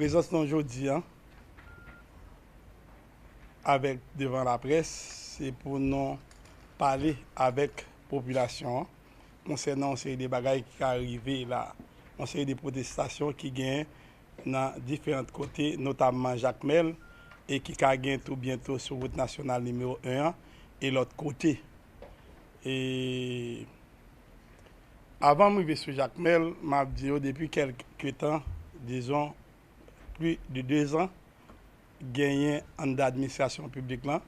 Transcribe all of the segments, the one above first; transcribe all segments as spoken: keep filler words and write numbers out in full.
Prezans nou jodi a avèk devan laprès, se pou nou pale avèk popilasyon an konsènan yon seri de bagay ki ka rive la, yon seri de pwotestasyon ki gen nan diferan kote, notamman Jakmèl, e ki ka gen tou byento sou wout nasyonal nimewo en an e lòt kote. E avan m rive sou Jakmèl, m ap di yo depi kèlke tan, dizon plis de dezan, genyen anndan administrasyon piblik lan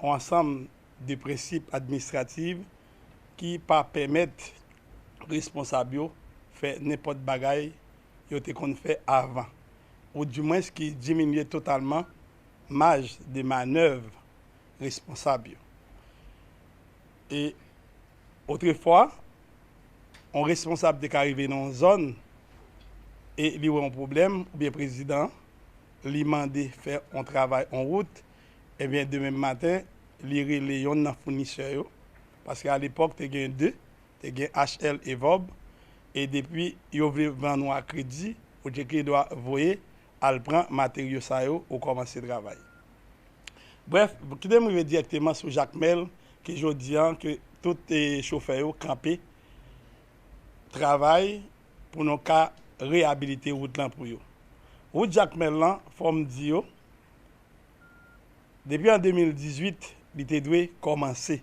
yon ansanm de prensip administratif ki pa pèmèt responsab yo fè nenpòt bagay yo te konn fè avan, oudimwens ki diminye totalman maj de manèv responsab yo. E otrefwa, yon responsab te ka rive nan yon zòn e li wè yon pwoblèm, oubyen prezidan, li mande fè yon travay, yon wout, ebyen, demen maten, li rele yonn nan founisè yo, paske alepòk, te gen de, te gen H L e Vob, e depi yo vle vann ou a kredi, ou te gen dwa voye al pran materyo sa yo, ou kòmanse travay. Brèf, kite m rive dirèkteman sou Jakmèl, ke jodi a, ke tout, e, chofè yo kanpe travay pou nou ka reyabilite wout lan pou yo. Wout Jakmèl lan, fò m di yo, depi an de mil dizuit, li te dwe kòmanse.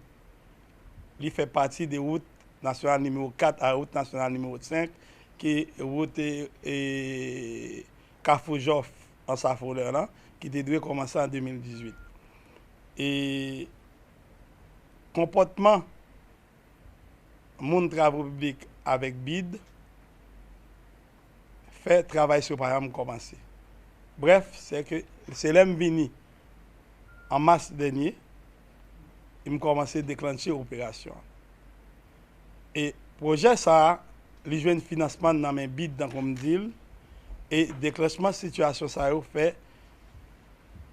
Li fè pati de wout nasyonal nimewo kat a wout nasyonal nimewo senk, ki wout, e, e, Kafou Jòf Ansafolè lan, ki te dwe kòmanse an de mil dizuit. E konpòtman moun travo piblik avèk bid fè travay sa yo pa janm kòmanse. Brèf, se ke se lè m vini an mas dènye, m kòmanse deklanche operasyon an. E pwojè sa a, li jwenn finansman nan men bid, tankou m di l, e deklanchman sitiyasyon sa yo fè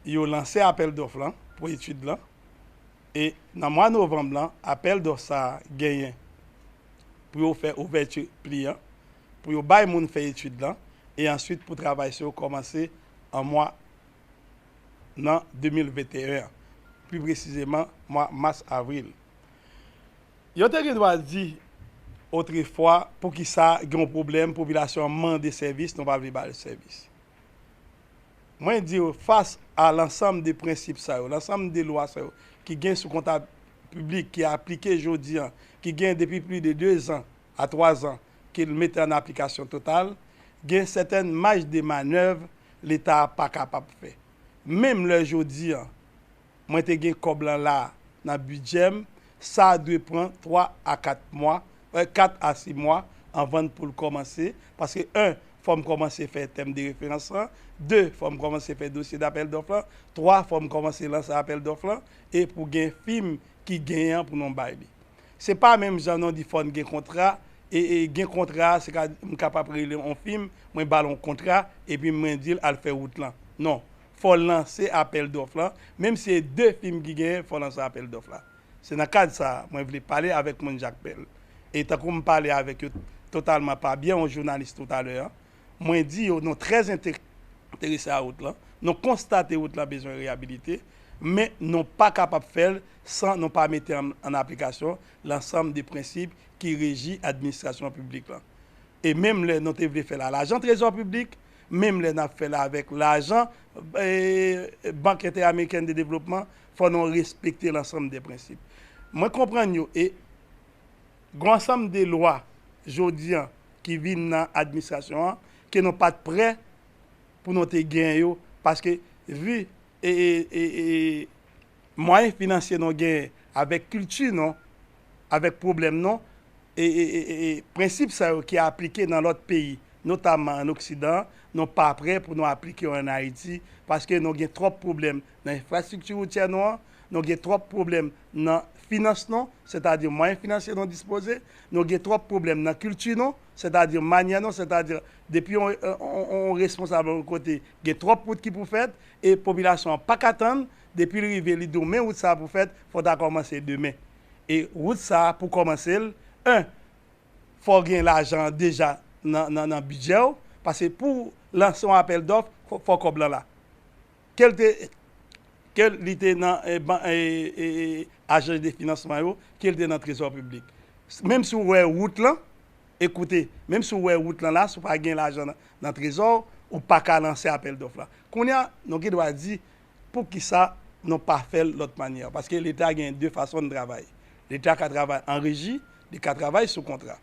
yo lanse apèl dòf lan pou etid lan. E nan mwa novanm lan, apèl dòf sa a genyen pou yo fè ouvèti pli an, pou yo bay moun fè etid lan, e answit pou travay sa yo kòmanse an mwa, nan de mil venteyen an, pli presizeman mwa mas, avril. Yo te gen dwa di otrefwa, poukisa gen yon pwoblèm, popilasyon an mande sèvis, nou pa vle ba l sèvis. Mwen di yo, fas a lansanm de prensip sa yo, lansanm de lwa sa yo, ki gen sou konta piblik, ki aplike jodi a, ki gen depi plis de dezan a twazan, ke l mete an aplikasyon total, gen sètèn maj de manèv Leta a pa kapab fè. Menm lè jodi a, mwen te gen kòb lan la nan bidjè m, sa dwe pran twa a kat mwa, e, kat a sis mwa anvan pou l kòmanse, paske, en, fò m kòmanse fè tèm de referans lan, de, fò m kòmanse fè dosye dapèl dòf lan, twa, fò m kòmanse lanse apèl dòf lan, e pou gen fim ki genyen an pou nou bay li. Se pa menm jan non di fò n gen kontra, e, e gen kontra, se ka, m kapab rele yon fim, mwen ba l yon kontra, epi mwen di l al fè wout lan. Non, fò l lanse apèl dòf lan, menm si se de fim ki genyen, fò l lanse apèl dòf la. Se nan kad sa a, mwen vle pale avèk moun Jakmèl. E tankou m pale avèk yo totalman pa byè yon jounalis toutalè a, mwen di yo, nou trè enterese a wout lan, nou konstate wout lan bezwen reyabilite, men nou pa kapab fè l san nou pa mete an, an aplikasyon lansanm de prensip ki reji administrasyon piblik lan. E menm lè nou te vle fè l a lajan trezò piblik, menm lè n ap fè l avèk lajan, e, Bank Entèamerikèn de Devlopman, fò nou respekte lansanm de prensip. Mwen konprann yo, e gen yon ansanm de lwa jodi a ki vin nan administrasyon an, ke nou pa t prè pou nou te gen yo, paske vi, e, e, e, e, mwayen finansye nou genyen, avèk kilti nou, avèk pwoblèm nou, e, e, e, e, e prensip sa yo ki aplike nan lòt peyi, notamman ann Oksidan, nou pa prè pou nou aplike yo ann Ayiti, paske nou gen twòp pwoblèm nan enfrastrikti woutyè nou an, nou gen twòp pwoblèm nan finans nou, sètadi mwayen finansye nou dispoze, nou gen twòp pwoblèm nan kilti nou, sètadi manyè nou, sètadi depi yon, yon, yon, yon responsab yon kote, gen twòp wout ki pou fèt, e popilasyon an pa ka tann, depi l rive, li di w, men wout sa a pou fèt, fò w ta kòmanse demen. E wout sa a, pou kòmanse l, en, fò w gen lajan an deja nan, nan, nan bidjè w, paske pou lanse yon apèl dòf, fò, fò kòb lan la. Ke l te, ke li te nan eh, ban, eh, eh, ajans de finansman yo, ke l te nan trezò piblik. Menm si w wè wout lan, ekoute, menm si w wè wout lan la, si w pa gen lajan nan, nan trezò, ou pa ka lanse apèl dòf la. Kounye a, nou gen dwa di, poukisa nou pa fè l lòt manyè? Paske Leta gen de fason l travay. Leta ka travay an reji, li ka travay sou kontra.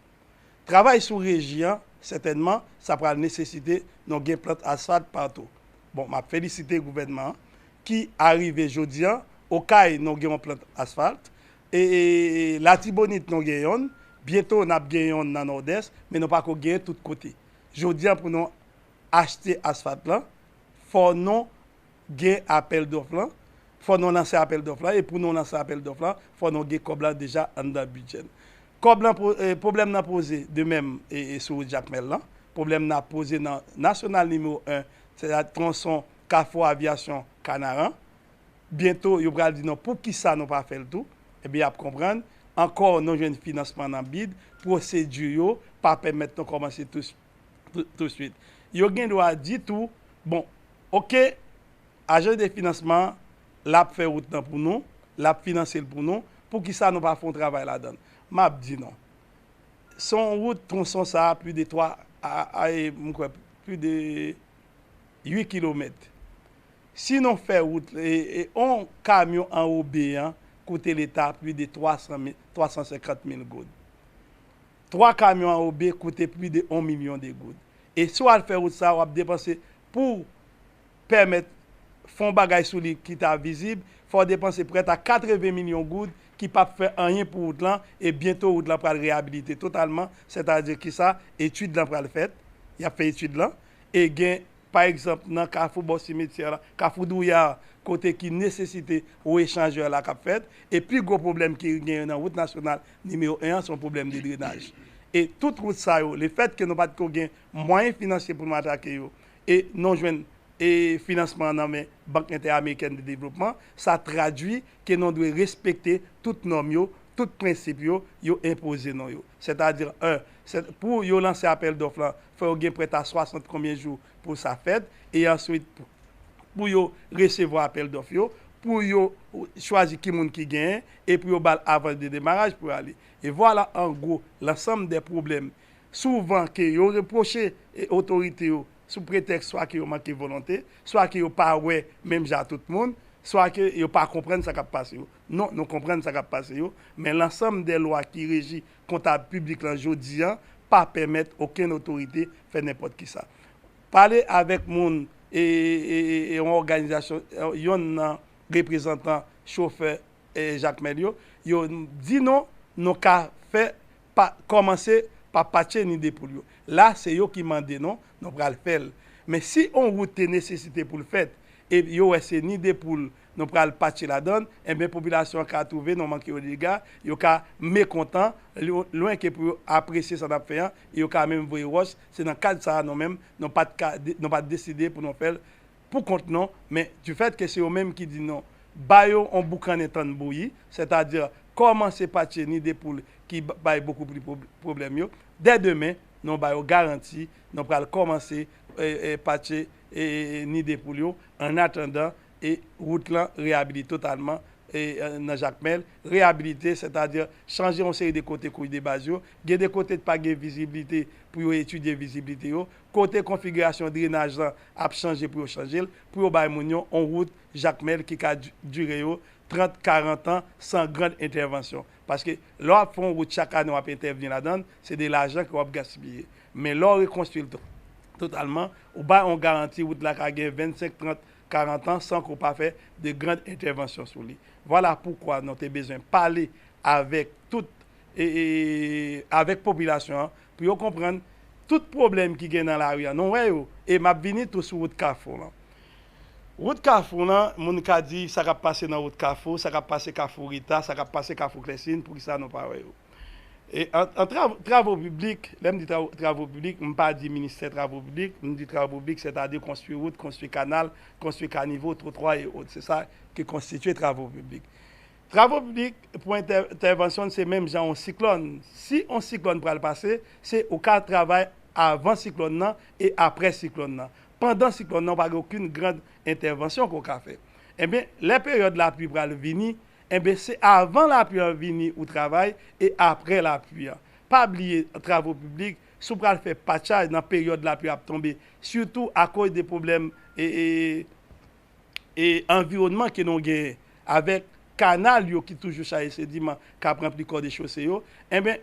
Travay sou reji an, sètènman, sa pral nesesite nou gen plant asfalt patou. Bon, m ap felisite gouvènman an ki arive jodi an, Okay nou gen yon plant asfalt, e, e Latibonit nou gen yonn, byento n ap gen yonn nan Nòdès, men nou pako gen tout kote. Jodi an pou nou achte asfalt lan, fò nou gen apèl dòf lan, fò nou lanse apèl dòf lan, e pou nou lanse apèl dòf lan, fò nou gen kòb lan deja anndan bidjè n. Kòb lan, pwoblèm nan poze de menm e sou wout Jakmèl lan, pwoblèm nan poze nan nasyonal nimewo en, sètadi tronson Kafou Avyasyon Kanaran. Byento, yo pral di nou poukisa nou pa fè l tou. Ebyen, y ap konprann. Ankò, nou jwenn finansman nan bid, pwosedi yo pa pèmèt nou kòmanse tou, tou, touswit. Yo gen dwa di tou, bon, oke, ajans de finansman an, l ap fè wout nan pou nou, l ap finanse l pou nou, poukisa nou pa fè yon travay ladan l? M ap di nou, se yon wout tronson sa a, pli de twa, a, a, e, m kwè, pli de uit kilomèt. Si nou fè wout, e, e, on kamyon anwobe an koute Leta pli de twa san mil, twa san senkant mil goud. Twa kamyon anwobe koute pli de on milyon de goud. E si w al fè wout sa a, w ap depanse pou pèmèt fè yon bagay sou li ki ta vizib, fò w depanse prèt a katreven milyon goud ki p ap fè anyen pou wout lan, e byento wout lan pral reyabilite totalman, sètadi ki sa, etid lan pral fèt, y ap fè etid lan, e gen, pa egzanp, nan kafou bò simetyè la, kafou Douyar, kote ki nesesite wo echanjè la k ap fèt, e pi gwo pwoblèm ki genyen nan wout nasyonal nimewo en an, se yon pwoblèm de drenaj. E tout wout sa yo, lefètke nou pa t ko gen mwayen finansye pou nou atake yo, e nou jwenn e finansman an nan men Bank Entèamerikèn de Devlopman, sa tradui ke nou dwe respekte tout nòm yo, tout prensip yo, yo enpoze nou yo. Sètadi, en, se, pou yo lanse apèl dòf lan, fò yo gen prèt a swasant konbyen jou pou sa fèt, e answit, pou yo resevwa apèl dòf yo, pou yo chwazi ki moun ki genyen, e pou yo ba l avans de demaraj pou yo ale. E vwala, an gwo, lansanm de pwoblèm souvan ke yo repwoche e otorite yo sou pretèks swa ke yo manke volonte, swa ke yo pa wè menm jan ak tout moun, swa ke yo pa konprann sa k ap pase yo. Non, nou konprann sa k ap pase yo, men lansanm de lwa ki reji kontab piblik lan jodi an pa pèmèt okenn otorite fè nenpòt ki sa. Pale avèk moun e, e, e, e yon òganizasyon, e, yonn nan reprezantan chofè e, Jakmèl yo, yo di nou, nou ka fè pa, kòmanse pa patche ni de poul yo. La, se yo ki mande nou, nou pral fè l. Men si on wout te nesesite pou l fèt, e yo wè se ni de poul nou pral patche ladan l, enben, popilasyon an ka twouve nou manke yo dega, yo ka mekontan, lwen ke pou yo apresye sa n ap fè an, e yo ka menm voye wòch. Se nan kad sa a, nou menm, nou pa t ka, nou pa t deside pou nou fè l pou kont nou, men difèt ke se yo menm ki di nou, ba yo on boukannen tann bouyi, sètadi kòmanse patche ni de poul ki bay bokou pli pwoblèm yo. Dè demen, nou ba yo garanti, nou pral kòmanse e, e, patche e, e, ni de poul yo, annatandan e wout lan reyabilite totalman e, nan Jakmèl, reyabilite, sètadi chanje yon seri de kote kouch de baz yo. Gen de kote pa gen viziblite pou yo etidye viziblite yo. Kote konfigirasyon drenaj lan ap chanje pou yo chanje l, pou yo bay moun yo on wout Jakmèl ki ka dire yo trant, karant an san grann entèvansyon. Paske lè w ap fè yon wout chak ane w ap entèvni ladan l, se de lajan ke w ap gaspiye. Men lè w rekonstwi l totalman, ou bay yon garanti wout la ka gen vennsenk, trant, karant an san ke w pa fè de grann entèvansyon sou li. Vwala poukwa nou te bezwen pale avèk tout e, e, avèk popilasyon an pou yo konprann tout pwoblèm ki gen nan lari a. Nou wè yo, e m ap vini tou sou wout Kafou lan. Wout Kafou lan, moun ka di sa k ap pase nan wout Kafou, sa k ap pase Kafou Rita, sa k ap pase Kafou Klèsin, poukisa nou pa wè yo? E an, an trav, travo piblik, lè m di travo, travo piblik, m pa di ministè travo piblik, m di travo piblik, sètadi konstwi wout, konstwi kanal, konstwi kanivo, twotwa e ot. Se sa ki konstitye travo piblik. Travo piblik pou entè, entèvansyon se menm jan yon siklòn. Si yon siklòn pral pase, se ou ka travay avan siklòn nan e apre siklòn nan. Pandan siklòn nan, pa gen okenn gran entèvansyon ke w ka fè. Ebyen, lè peryòd lapli pral vini, ebyen, se avan lapli an vini ou travay e apre lapli an. Pa bliye, travo piblik, si w pral fè patchaj nan peryòd lapli ap tonbe, sitou akoz de pwoblèm e, e, e anviwònman ke nou genyen avèk kanal yo ki toujou chaje sediman k ap ranpli kò de chose yo, enben,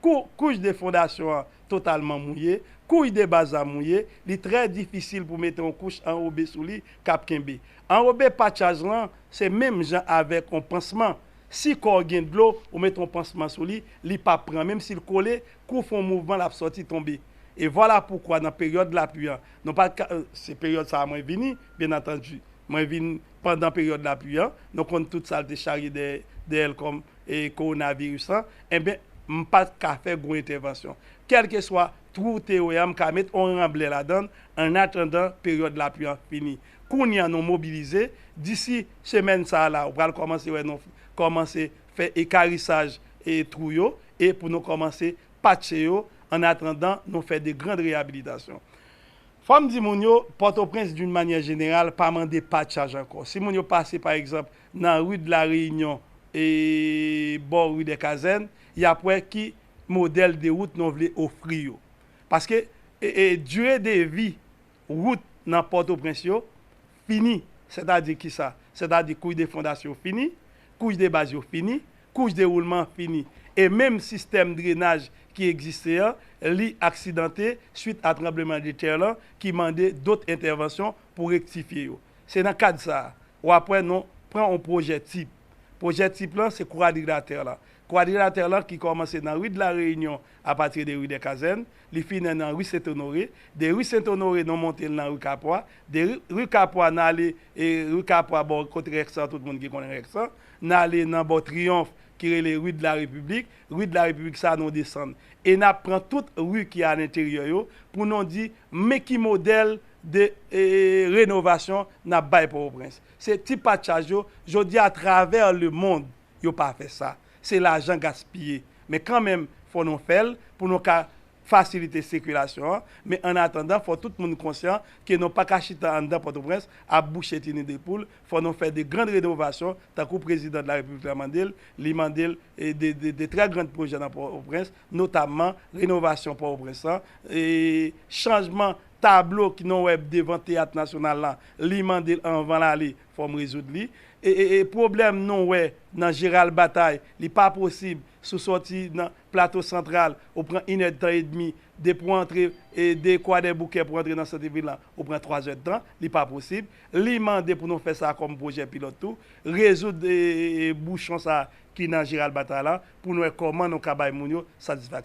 kou, kouch de fondasyon an totalman mouye, kouch de baz la mouye, li trè difisil pou mete yon kouch anwobe sou li k ap kenbe. Anwobe patchaj lan, se menm jan avèk yon pansman. Si kò w gen dlo, ou mete yon pansman sou li, li p ap pran. Menm si l kole, kou w fè yon mouvman, l ap sòti tonbe. E vwala poukwa nan peryòd lapli an, nou pa ka, se peryòd sa a mwen vini, byen antandi. Mwen vin pandan peryòd lapli an, nou konn tout sa l te charye dèyè, dèyè l kòm e kowonaviris lan, enben, m pa t ka fè gwo entèvansyon. Kèlkeswa twou te wè an, m ka met yon ranblè ladan l, annatandan peryòd lapli an fini. Kounye a nou mobilize, disi semèn sa a la, ou pral kòmanse wè nou kòmanse fè ekarisaj e twou yo, e pou nou kòmanse patche yo, annatandan nou fè de grand reyabilitasyon. Fò m di moun yo, Pòtoprens, d'une manière générale, pa mande patchaj ankò. Si moun yo pase, pa egzanp, nan ri de la Reyinyon e bò ri dè Kazèn, y ap wè ki modèl de wout nou vle ofri yo. Paske e, e, dire de vi wout nan Pòtoprens yo fini. Sètadi kisa? Sètadi kouch de fondasyon yo fini, kouch de baz yo fini, kouch de woulman an fini. E menm sistèm drenaj ki egziste an, li aksidante swit a tranbleman de tè lan ki mande dòt entèvansyon pou rektifye yo. Se nan kad sa a, w ap wè nou pran yon pwojè tip. Pwojè tip lan, se kwadrilatè lan. Kwadrilatè lan ki kòmanse nan ri de la Reyinyon apati de ri dè Kazèn, li fini nan ri Sent Onore, de ri Sent Onore nou monte l nan ri Kapwa, de ri, ri Kapwa n ale, e, ri Kapwa bò kote Rèks lan, tout moun ki konnen Rèks lan, n ale nan bò Triyonf ki rele ri de la Repiblik, ri de la Repiblik sa nou desann. E n ap pran tout ri ki alenteryè yo pou nou di men ki modèl de e, renovasyon n ap bay Pòtoprens. Se ti patchaj yo, jodi a atravè lemonn, yo pa fè sa. Se lajan gaspiye. Men kanmenm, fò nou fè l pou nou ka fasilite sikilasyon an. Men annatandan, fò tout moun konsyan ke nou pa ka chita anndan Pòtoprens ap bouche tini de poul. Fò nou fè de grand renovasyon, tankou prezidan de la repiblik la mande l, li mande l e, de, de, de trè grand pwojè nan Pòtoprens, notamman renovasyon Pòtoprens lan, e chanjman tablo ki nou wè devan teyat nasyonal la, li mande l anvan l ale, fò m rezoud li. E, e, e pwoblèm nou wè nan Jeral Batay, li pa posib si w sòti nan Plato Santral, ou pran inèdtan edmi, depi w antre, e, de Kwadèboukè pou w antre nan sant vil la, ou pran twazèdtan, li pa posib. Li mande pou nou fè sa kòm pwojè pilòt tou, rezoud e, e, e bouchon sa ki nan Jeral Batay la, pou nou wè kòman nou ka bay moun yo satisfaksyon.